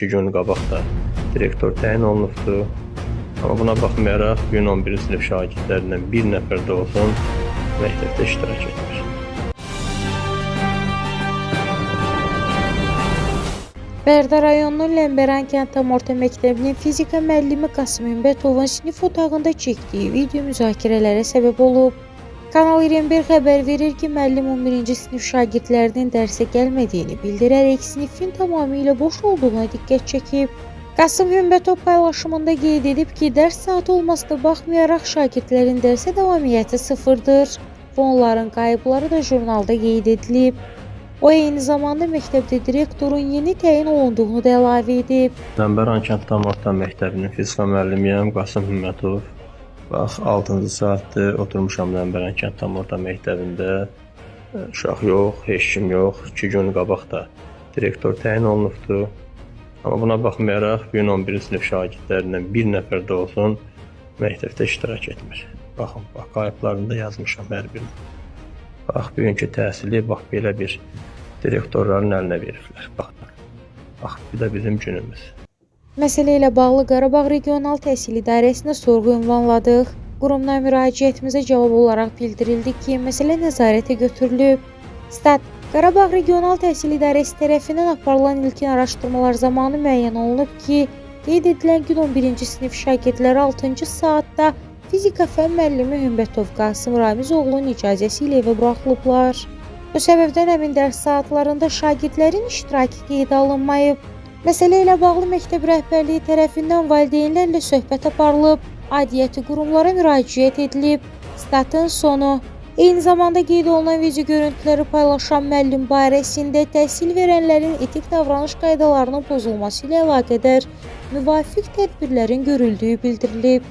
2 gün qabaq da direktor təyin olunubdur. Amma buna baxmayaraq, bu gün 11-ci sinif şagirdlərindən bir nəfər də olsun məktəbdə iştirak etmir. Bərdə rayonunun Ləmbəran kənd tam orta məktəbinin fizika müəllimi Qasım Hümbətovun sinif otağında çəkdiyi video müzakirələrə səbəb olub. Kanal 21 xəbər verir ki, müəllim 11-ci sinif şagirdlərinin dərsə gəlmədiyini bildirərək sinifin tamamilə boş olduğuna diqqət çəkib. Qasım Hümbətov paylaşımında qeyd edib ki, dərs saatı olmasına baxmayaraq şagirdlərin dərsə davamiyyəti sıfırdır və onların qayıbları da jurnalda qeyd edilib. O eyni zamanda məktəbdə direktorun yeni təyin olunduğunu da əlavə edib. Ləmbəran kənd tam orta məktəbinin fizika müəllimiyəm, Qasım Hümmətov. Bax, 6-cı saatdır oturmuşam Ləmbəran kənd tam orta məktəbində. Uşaq yox, heç kim yox. 2 gün qabaq da direktor təyin olunubdur. Amma buna baxmayaraq, bu gün 11-ci sinif şagirdlərindən bir nəfər də olsun məktəbdə iştirak etmir. Baxın, bax, qayıblarını da yazmışam hər birini. Bax, bugünkü təhsili bax belə bir direktorların əlinə veriblər. Bax, bax, bu da bizim günümüz. Məsələ ilə bağlı Qarabağ Regional Təhsil İdarəsinə sorğu ünvanladıq. Qurumdan müraciətimizə cavab olaraq bildirildi ki, məsələ nəzarətə götürülüb. Stat: Qarabağ Regional Təhsil İdarəsi tərəfindən aparılan ilkin araşdırmalar zamanı müəyyən olunub ki, qeyd edilən gün 11-ci sinif şagirdləri 6-cı saatda fizika fənn müəllimi Hümbətov Qasım Ramizoğlunun icazəsi ilə evə buraxılıblar. Bu səbəbdən həmin dərs saatlarında şagirdlərin iştirakı qeydə alınmayıb. Məsələ ilə bağlı məktəb rəhbərliyi tərəfindən valideynlərlə söhbət aparılıb, aidiyyəti qurumlara müraciət edilib. Statın sonu. Eyni zamanda qeyd olunan video görüntüləri paylaşan müəllim barəsində təhsil verənlərin etik davranış qaydalarının pozulması ilə əlaqədar müvafiq tədbirlərin görüldüyü bildirilib.